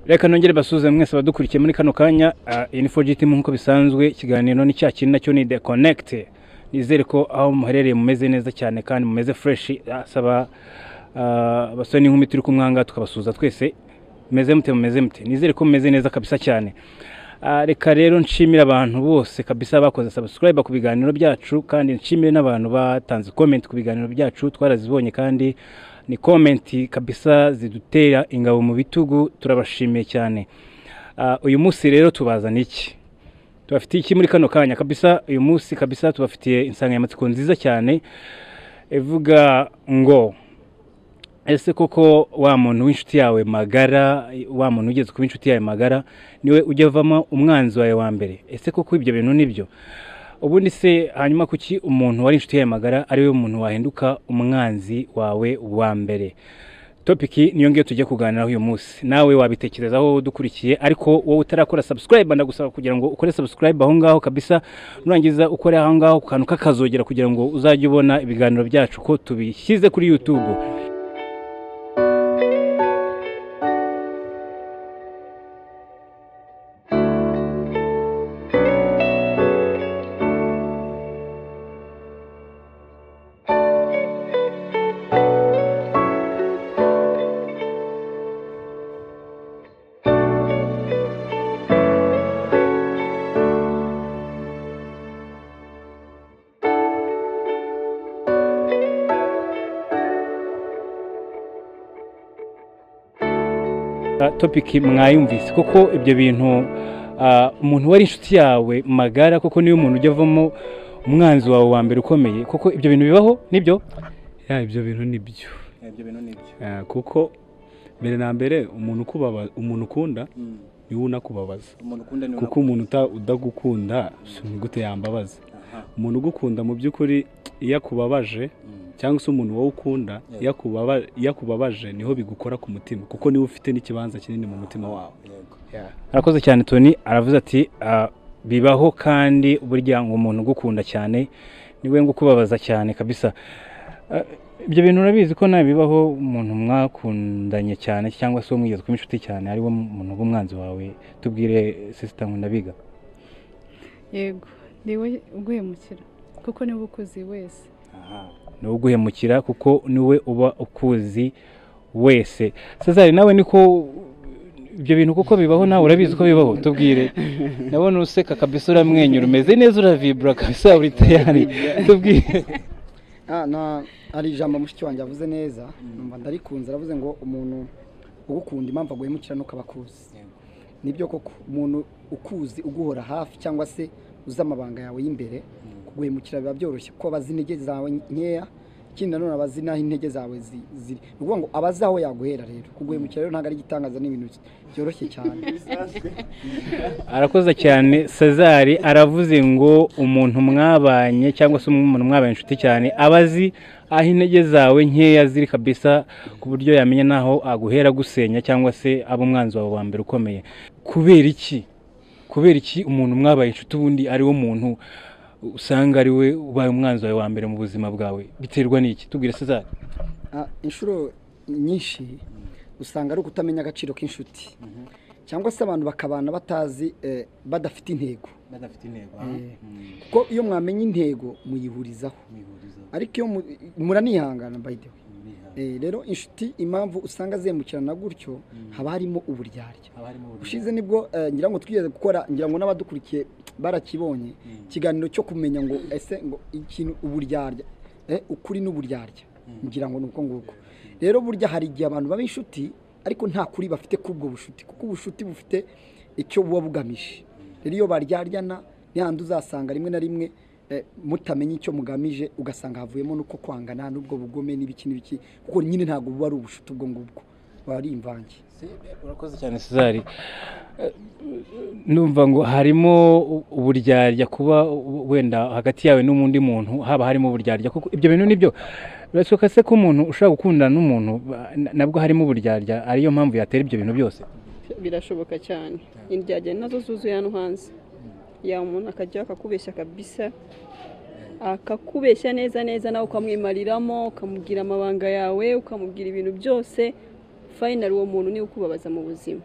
Reka nongere basuze mwese abadukurikiye muri kano kanya. Iyi ni 4G team nk'uko bisanzwe, ikiganiro ni cya kintu nacyo ni The Connect. Nizere ko aho muherereye mumeze neza cyane kandi mumeze fresh. Asaba abasore n'inkumi turi kumwanga tukabasuza twese, meze mute, mumeze mute? Nizere ko mumeze neza kabisa cyane. Reka rero nshimira abantu bose kabisa bakoze subscribe ku biganiro byacu, kandi nshimire n'abantu batanze comment ku biganiro byacu, twarazibonye kandi ni comment kabisa zidutera ingabo mu bitugu, turabashimiye cyane. Uyu munsi rero tubazana iki? Tubafitiye iki muri kano kanya kabisa? Uyu munsi kabisa tubafitiye insanganyamatsiko nziza cyane ivuga ngo ese koko wa muntu w'inshuti yawe magara, wa muntu ugeze kuba inshuti yawe magara, niwe ujya avamo umwanzi wawe wa mbere? Ese koko ibyo bintu nibyo? Ubundi se hanyuma kuki umuntu wari inshuti yawe magara ari we muntu wahinduka umwanzi wawe wa mbere? Topic niyo ngiyo tujye kuganiraho uyu munsi, nawe wabitekerezaho dukurikiye. Ariko wowe utarakora subscribe, ndagusaba kugira ngo ukore subscribe aho ngaho kabisa, nurangiza ukore aho ngaho ku kantu k'akazogera kugira ngo uzajye ubona ibiganiro byacu ko tubishyize kuri YouTube. Topic mwayumvise koko ibyo bintu, umuntu wari inshuti yawe magara koko niyo umuntu ujya avamo umwanzi wawe wa mbere ukomeye, koko ibyo bintu bibaho nibyo? Ya, ibyo bintu nibyo. Ibyo bintu nibyo. Kuko mbere na mbere umuntu ukubabaza, umuntu ukunda niwe unakubabaza. Kuko umuntu udagukunda gute yambabaza? Umuntu ugukunda mu by'ukuri iyo akubabaje, cyangwa se umuntu wowe ukunda iyo akubabaje niho bigukora ku mutima, kuko niwe ufite n'ikibanza kinini mu mutima wawe. Arakoze cyane Tony, aravuze ati bibaho kandi burya ngo umuntu ugukunda cyane niwe ngo ukubabaza cyane kabisa. Ibyo bintu urabizi ko nawe bibaho, umuntu mwakundanye cyane cyangwa se umwigeze kuba inshuti cyane ari we muntu w'umwanzi wawe. Tubwire sister Nkundabiga. Yego, niwe uguhemukira kuko niwe ukuzi wese. Ni uguhemukira kuko niwe uba ukuzi wese. Cesar, nawe niko ibyo bintu kuko bibaho, nawe urabizi ko bibaho? Tubwire. Nabona useka kabisa, uramwenyura, umeze neza, uravibra kabisa, uri tayari. Tubwire. Na ari ijambo mushiki wanjye avuze neza, numva ndarikunze. Aravuze ngo umuntu ugukunda impamvu aguhemukira nuko abakuzi. Nibyo koko, umuntu ukuzi uguhora hafi cyangwa se uzi amabanga yawe y'imbere, kuguhemukira biba byoroshye kuko abazi intege zawe nkeya, ikindi nanone abazi n'aho intege zawe ziri. Ni ukuvuga ngo abazi aho yaguhera. Rero kuguhemukira rero ntabwo ari igitangaza, ni ibintu byoroshye cyane. Arakoze cyane Cesar, aravuze ngo umuntu mwabanye cyangwa se umuntu mwabanye inshuti cyane abazi aho intege zawe nkeya ziri kabisa, ku buryo yamenya naho aguhera gusenya cyangwa se abo umwanzi wawe wa mbere ukomeye. Kubera iki? Kubera iki umuntu mwabaye inshuti ubundi ari wo muntu usanga ari we ubaye umwanzi wawe wa mbere mu buzima bwawe? Biterwa n'iki? Tubwire Cesar. Inshuro nyinshi usanga ari ukutamenya agaciro k'inshuti, cyangwa se abantu bakabana batazi, badafite intego. Kuko iyo mwamenye intego muyihurizaho, ariko iyo muranihangana by the way. Rero inshuti impamvu usanga zemukirana gutyo, haba harimo uburyarya. Ushize nibwo ngira ngo twigeze gukora, ngira ngo n'abadukurikiye barakibonye, ikiganiro cyo kumenya ngo ese ngo ikintu uburyarya, ukuri n'uburyarya, ngira ngo nuko nguko. Rero burya hari igihe abantu baba inshuti ariko nta kuri bafite kubwo bushuti, kuko ubushuti bufite icyo buba bugamije. Rero iyo baryaryana ni handi uzasanga rimwe na rimwe mutamenya icyo mugamije, ugasanga havuyemo nuko kwangana n'ubwo bugome n'ibiki n'ibiki, kuko nyine ntabwo buba ari ubushuti ubwo ngubwo, buba ari imvange. Urakoze cyane Cesar. Numva ngo harimo uburyarya kuba wenda hagati yawe n'undi muntu haba harimo uburyarya, kuko ibyo bintu nibyo. Birashoboka se ko umuntu ushobora gukundana n'umuntu nabwo harimo uburyarya, ariyo mpamvu yatera ibyo bintu byose? Birashoboka cyane. Indyarya nazo zuzuye hano hanze. Ya, umuntu akajya akakubeshya kabisa, akakubeshya neza neza, nawe ukamwimariramo, ukamubwira amabanga yawe, ukamubwira ibintu byose, finally uwo muntu niwe ukubabaza mu buzima.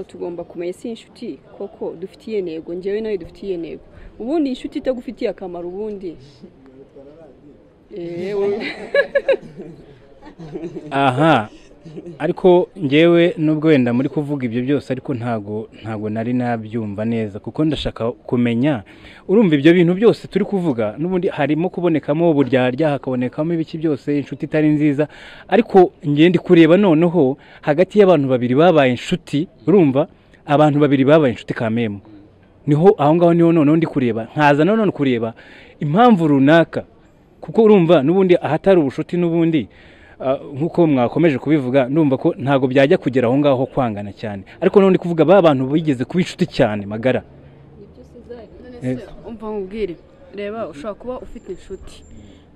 Tugomba kumenya si inshuti koko dufitiye intego, njyewe nawe dufitiye intego. Ubundi inshuti itagufitiye akamaro ubundi aha. Ariko ngewe nubwo wenda muri kuvuga ibyo byose, ariko ntago nari nabyumva neza, kuko ndashaka kumenya. Urumva ibyo bintu byose turi kuvuga n'ubundi harimo kubonekamo uburyarya, hakabonekamo ibiki byose, inshuti itari nziza. Ariko ngiye ndi kureba noneho hagati y'abantu babiri babaye inshuti, urumva abantu babiri babaye inshuti kamemo, niho aho ngaho niho noneho ndi kureba, nkaza none kureba impamvu runaka, kuko urumva n'ubundi ahatari ubushuti n'ubundi nkuko mwakomeje kubivuga, ndumva ko ntago byajya kugera aho ngaho kwangana cyane. Ariko none kuvuga ba bantu bigeze kuba inshuti cyane magara. Umva nkubwire, reba ushobora kuba ufite inshuti,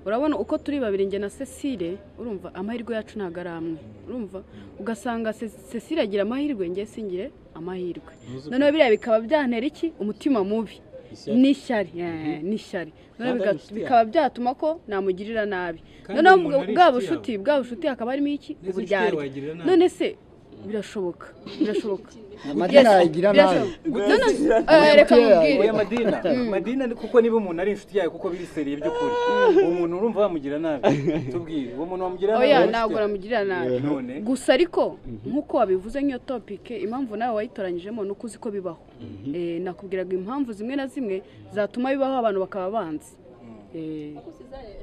urabona uko turi babiri njye na Cecile, urumva amahirwe yacu ntago ari amwe, urumva ugasanga Cecile agira amahirwe njye singire amahirwe, noneho biriya bikaba byantera iki umutima mubi n'ishyari, n'ishyari, noneho bikaba byatuma ko namugirira nabi. Noneho bwa bushuti hakaba harimo iki uburyarya. None se birashoboka Madina yagira nabi. Reka mubwire Madina, kuko niba umuntu ari inshuti yawe kuko biri seriye by'ukuri, umuntu urumva wamugira nabi, tubwire uwo muntu wamugira nabi. Oya ntabwo namugirira nabi gusa, ariko nkuko wabivuze nk'iyo topic, impamvu nawe wayitoranyijemo nuko uzi ko bibaho. Nakubwiraga impamvu zimwe na zimwe zatuma bibaho abantu bakaba banzi.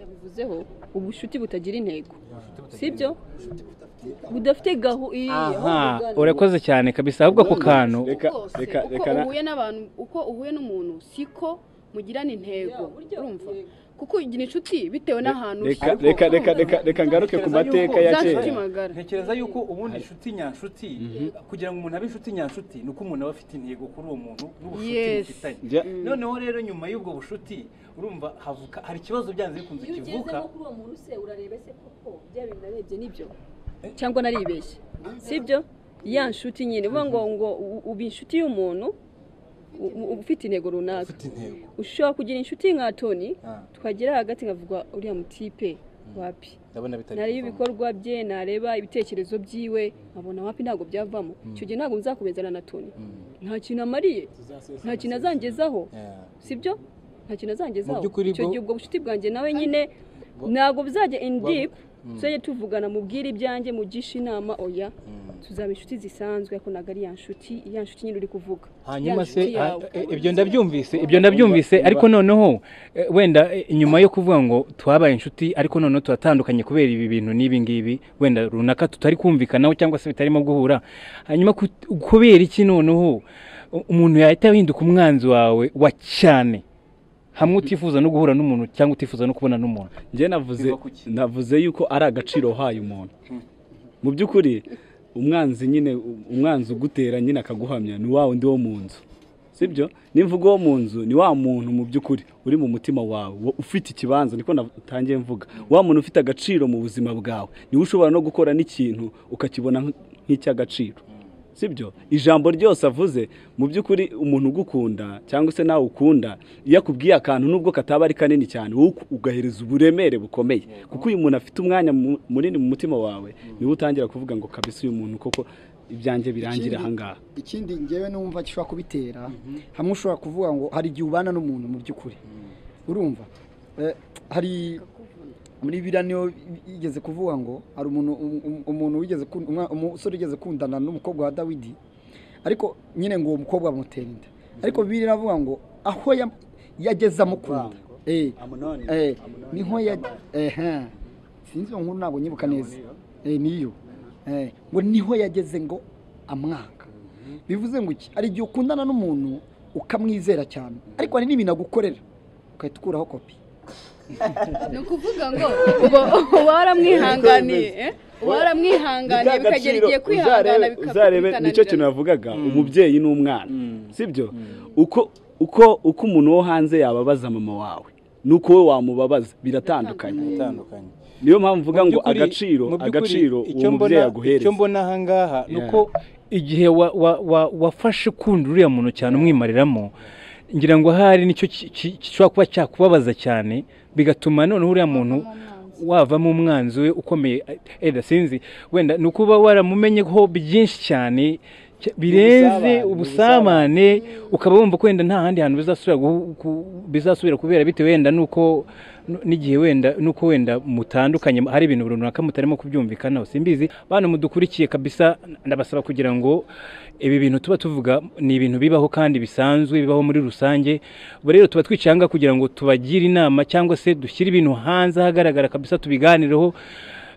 Yabivuzeho ubushuti butagira intego, sibyo? Budafite gahu. Aha, urakoze cyane kabisa. Ahubwo ako kantu reka uhuye n'abantu, uko uhuye n'umuntu siko mugirana intego, urumva kuko ugira inshuti bitewe n'ahantu. Reka ngaruke ku mateka ya kera. Ntekereza yuko ubundi inshuti nyanshuti, kugira ngo umuntu abe inshuti nyanshuti nuko umuntu aba afite intego kuri uwo muntu n'ubushuti bufitanye. Noneho rero nyuma y'ubwo bushuti urumva havuka hari ikibazo byanze bikunze kivuka. Kuri uwo muntu se urareba se koko bya bintu narebye nibyo cyangwa naribeshye, sibyo? Ya nshuti nyine uvuga ngo uba inshuti y'umuntu ufite intego runaka. Ushobora kugira inshuti nka Tony, twagera hagati nkavuga uriya mutipe wapi, nareba ibikorwa bye, nareba ibitekerezo byiwe, nkabona wapi ntabwo byavamo. Icyo gihe ntabwo nzakomezana na Tony, nta kintu amariye, nta kintu azangezaho, sibyo? Nta kintu azangezaho. Icyo gihe ubwo bushuti bwanjye nawe nyine ntabwo buzajya in deep, tuzajye tuvugana, mubwire ibyanjye, mugishe inama, oya tuzaba inshuti zisanzwe, ariko ntabwo ari ya nshuti nyine uri kuvuga. Hanyuma se ibyo ndabyumvise, ariko noneho wenda nyuma yo kuvuga ngo twabaye inshuti ariko noneho turatandukanye kubera ibi bintu n'ibi ngibi wenda runaka tutari kumvikanaho cyangwa se bitarimo guhura, hanyuma kubera iki noneho umuntu yahita ahinduka umwanzi wawe wa cyane, hamwe utifuza no guhura n'umuntu cyangwa utifuza no kubona n'umuntu? Njye navuze yuko ari agaciro uhaye umuntu. Mu by'ukuri umwanzi nyine, umwanzi ugutera nyine akaguhamya ni wa wundi wo mu nzu, sibyo? Nimvuga wo mu nzu ni wa muntu mu by'ukuri uri mu mutima wawe ufite ikibanza, niko natangiye mvuga, wa muntu ufite agaciro mu buzima bwawe, niwe ushobora no gukora n'ikintu ukakibona nk'icy'agaciro, sibyo? Ijambo ryose avuze mu by'ukuri umuntu ugukunda cyangwa se nawe ukunda, iyo akubwiye akantu nubwo kataba ari kanini cyane, wowe ugahereza uburemere bukomeye, kuko uyu muntu afite umwanya munini mu mutima wawe, niwe utangira kuvuga ngo kabisa uyu muntu koko ibyanjye birangira aha ngaha. Ikindi ngewe numva gishobora kubitera, hamwe ushobora kuvuga ngo hari igihe ubana n'umuntu mu by'ukuri, urumva hari muri biriya niyo yigeze kuvuga ngo hari umuntu wigeze umusore wigeze kundana n'umukobwa wa Dawidi, ariko nyine ngo uwo mukobwa amutera inda, ariko Bibiliya iravuga ngo aho yageze amukunda niho sinzi iyo nkuru ntabwo nyibuka neza, niyo ngo niho yageze ngo amwanga. Bivuze ngo iki? Hari igihe ukundana n'umuntu ukamwizera cyane, ariko hari n'ibintu agukorera ugahita ukuraho kopi. Ni ukuvuga ngo uba waramwihanganiye, waramwihanganiye bikagera igihe kwihangana bikakunanira. Nicyo kintu yavugaga umubyeyi n'umwana, sibyo? Uko umuntu wo hanze yababaza mama wawe nuko wowe wamubabaza biratandukanye. Niyo mpamvu mvuga ngo agaciro uwo mubyeyi aguhereza. Icyo mbona aha ngaha nuko igihe wafashe ukunda uriya muntu cyane umwimariramo, ngira ngo ahari nicyo gishobora kuba cyakubabaza cyane, bigatuma noneho uriya muntu wavamo umwanzi we ukomeye. Eda sinzi wenda ni ukuba waramumenyeho byinshi cyane, Birenze ubusabane, ukaba wumva ko wenda nta handi hantu bizasubira kubera bitewe wenda nuko n'igihe wenda nuko wenda mutandukanye, hari ibintu runaka mutarimo kubyumvikanaho. Simbizi bana mudukurikiye kabisa, ndabasaba kugira ngo ibi bintu tuba tuvuga ni ibintu bibaho kandi bisanzwe, bibaho muri rusange. Ubu rero tuba twicanga kugira ngo tubagire inama cyangwa se dushyire ibintu hanze ahagaragara kabisa, tubiganireho,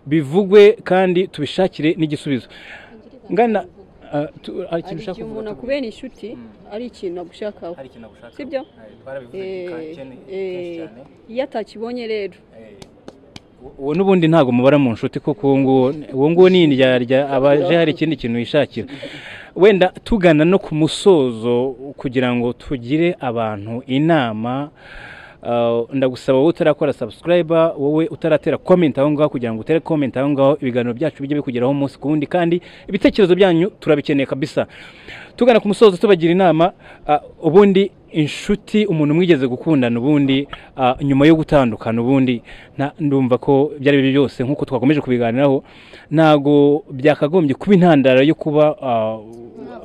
bivugwe kandi tubishakire n'igisubizo. Ngana hari igihe umuntu akubera inshuti ari ikintu agushakaho, sibyo? Iyo atakibonye rero uwo n'ubundi ntabwo mubara mu nshuti, kuko uwo nguwo ni indyarya, abaje hari ikindi kintu yishakira. Wenda tugana no ku musozo kugira ngo tugire abantu inama, ndagusaba wowe utarakora subscribe, wowe utaratera comment aho ngaho, kugira ngo utere comment aho ngaho, ibiganiro byacu bijye bikugeraho umunsi ku wundi, kandi ibitekerezo byanyu turabikeneye kabisa. Tugana ku musozo tubagira inama, ubundi inshuti umuntu mwigeze gukundana ubundi nyuma yo gutandukana ubundi ndumva ko byari byo byose nkuko twakomeje kubiganiraho, ntago byakagombye kuba intandaro yo kuba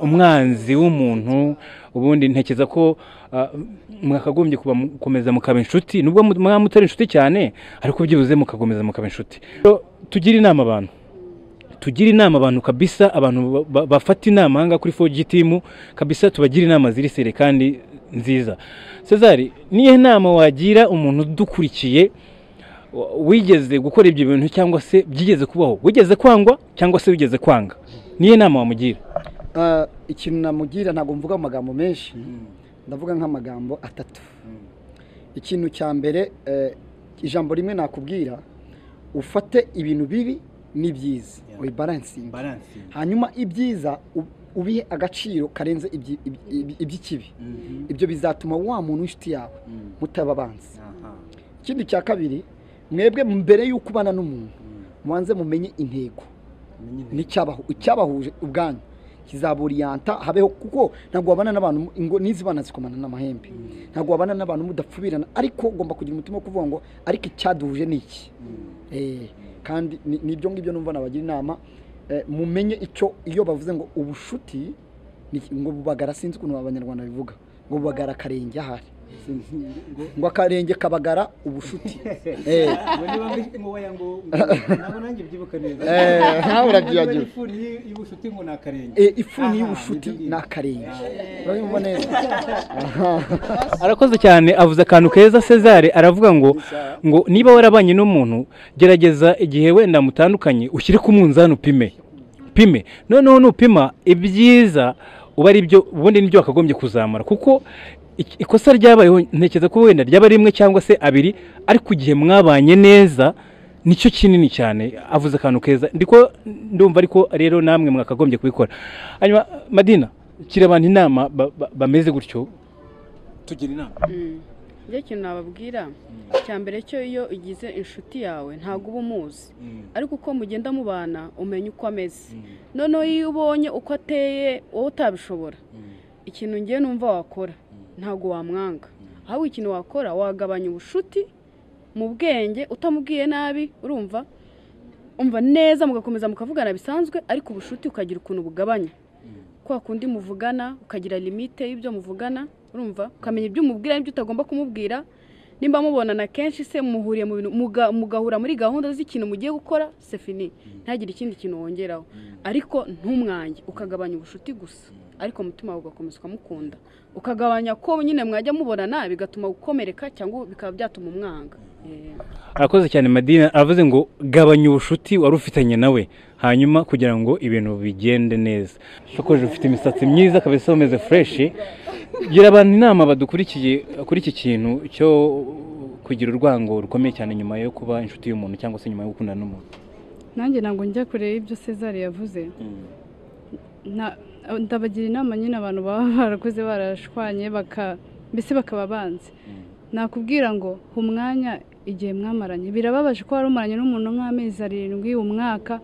umwanzi w'umuntu. Ubundi ntekeza ko mwakagombye kuba mukomeza mukaba inshuti, nubwo mwamutari inshuti cyane, ariko byibuze mukakomeza mukaba inshuti. Tugira inama abantu, tugira inama abantu kabisa, abantu bafata inama hanga kuri 4G team kabisa, tubagira inama ziri sere kandi nziza. Cesar, niye nama wagira umuntu dukurikiye wigeze gukora ibyo bintu cyangwa se byigeze kubaho, wigeze kwangwa cyangwa se wigeze kwanga, niye nama wamugira? Ikintu namugira ntabwo mvuga amagambo menshi, ndavuga nk'amagambo atatu. Ikintu cya mbere, ijambo rimwe nakubwira, ufate ibintu bibi n'ibyiza uyibalansinge, hanyuma ibyiza ubihe agaciro karenze iby'ikibi. Ibyo bizatuma wa muntu w'inshuti yawe mutaba abanzi. Ikindi cya kabiri, mwebwe mbere y'uko ubana n'umuntu mubanze mumenye intego n'icyabaho, icyabahuje ubwanyu kizaburiyanta habeho, kuko ntabwo wabana n'abantu ngo nizibana zikomana n'amahembe, ntabwo wabana n'abantu mudapfubirana, ariko ugomba kugira umutima wo kuvuga ngo ariko icyaduhuje ni iki. Kandi nibyo ngibyo numva nabagira inama, mumenye icyo iyo bavuze ngo ubushuti ngo bubagara, sinzi ukuntu abanyarwanda bivuga ngo bubagara akarenge, ahari ngo akarenge kabagara ubushuti. Ifuni y'ubushuti ni akarenge. Arakoze cyane, avuze akantu keza Cesar, aravuga ngo niba warabanye n'umuntu gerageza igihe wenda mutandukanye ushyire ku munzani upime, noneho nupima ibyiza uba ari byo, ubundi nibyo wakagombye kuzamura, kuko ikosa ryabayeho ntekeza ko wenda ryaba rimwe cyangwa se abiri, ariko igihe mwabanye neza nicyo kinini cyane. Avuze akantu keza, ndiko ndumva, ariko rero namwe mwakagombye kubikora. Hanyuma Madina, kira abantu inama bameze gutyo, tugira inama. Njye kintu nababwira cya mbere cyo, iyo ugize inshuti yawe ntabwo uba umuzi, ariko uko mugenda mubana umenya uko ameze. Noneho iyo ubonye uko ateye wowe utabishobora, ikintu ngiye numva wakora ntabwo wamwanga, ahubwo ikintu wakora wagabanya ubushuti mu bwenge, utamubwiye nabi, urumva umva neza, mugakomeza mukavugana bisanzwe, ariko ubushuti ukagira ukuntu bugabanya kwa kundi muvugana, ukagira limite y'ibyo muvugana, urumva ukamenya ibyo umubwira n'ibyo utagomba kumubwira. Nimba mubonana kenshi se muhuriye mu bintu, mugahura muri gahunda z'ikintu mugiye gukora, c'est fini, ntagire ikindi kintu wongeraho, ariko ntumwange, ukagabanya ubushuti gusa, ariko umutima wawe ugakomeza ukamukunda, ukagabanya ko nyine mwajya mubonana bigatuma ukomereka cyangwa bikaba byatuma umwanga. Arakoze cyane Madina, avuze ngo gabanya ubushuti wari ufitanye nawe, hanyuma kugira ngo ibintu bigende neza. Shokoje ufite imisatsi myiza kabisa, umeze fresh. Gira abantu inama badukurikiye kuri iki kintu cyo kugira urwango rukomeye cyane nyuma yo kuba inshuti y'umuntu cyangwa se nyuma yo gukundana n'umuntu. Nanjye ntabwo njya kure y'ibyo Cesar yavuze. Ndabagira inama nyine abantu baba barakoze barashwanye mbese bakaba banze. Nakubwira ngo umwanya igihe mwamaranye, birababaje ko wari umaranye n'umuntu nk'amezi 7, umwaka,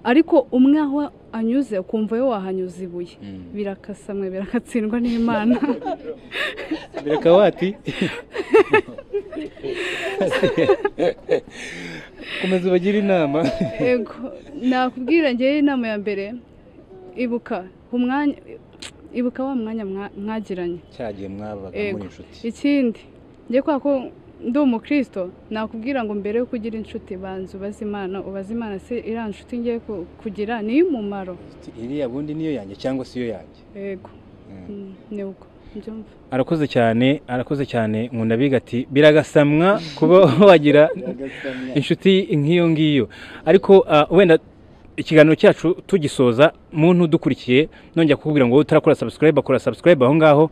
ariko umwe aho anyuze ukumva yo wahanyuze ibuye, birakasamwe, birakatsindwa n'Imana. Birakawati komeza ubagira inama. Yego, nakubwira ngewe inama ya mbere, Ibuka umwanya, ibuka wa mwanya mwagiranye cyagiye mwabaga muri inshuti. Ikindi njye kwa ko ndi umukristo, nakubwira ngo mbere yo kugira inshuti banza ubaze Imana, ubaze Imana se iriya nshuti ngiye kugira ni iy'umumaro, iriya bundi niyo yanjye cyangwa si yo yanjye. Yego, ni uko mbyumva. Arakoze cyane, arakoze cyane. Nkundabiga ati biragasamwa kuba wagira inshuti nk'iyo ngiyo. Ariko wenda ikiganiro cyacu tugisoza, muntu udukurikiye nongera kukubwira ngo utarakora subscribe, akora subscribe aho ngaho,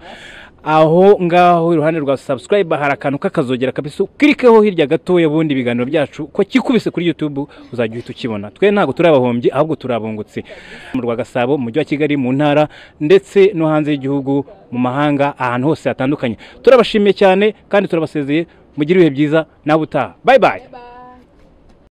aho ngaho iruhande rwa subscribe hari akantu k'akazogera kabisa, ukirikeho hirya gatoya, ubundi ibiganiro byacu ko kikubise kuri YouTube uzajya uhita ukibona. Twe ntabwo turabahombye, ahubwo turabungutse. Mu rwa Gasabo, mu mujyi wa Kigali, mu ntara ndetse no hanze y'igihugu, mu mahanga, ahantu hose hatandukanye. Turabashimiye cyane kandi turabasezeye. Mugire ibihe byiza, nawe utaha. Bye bye.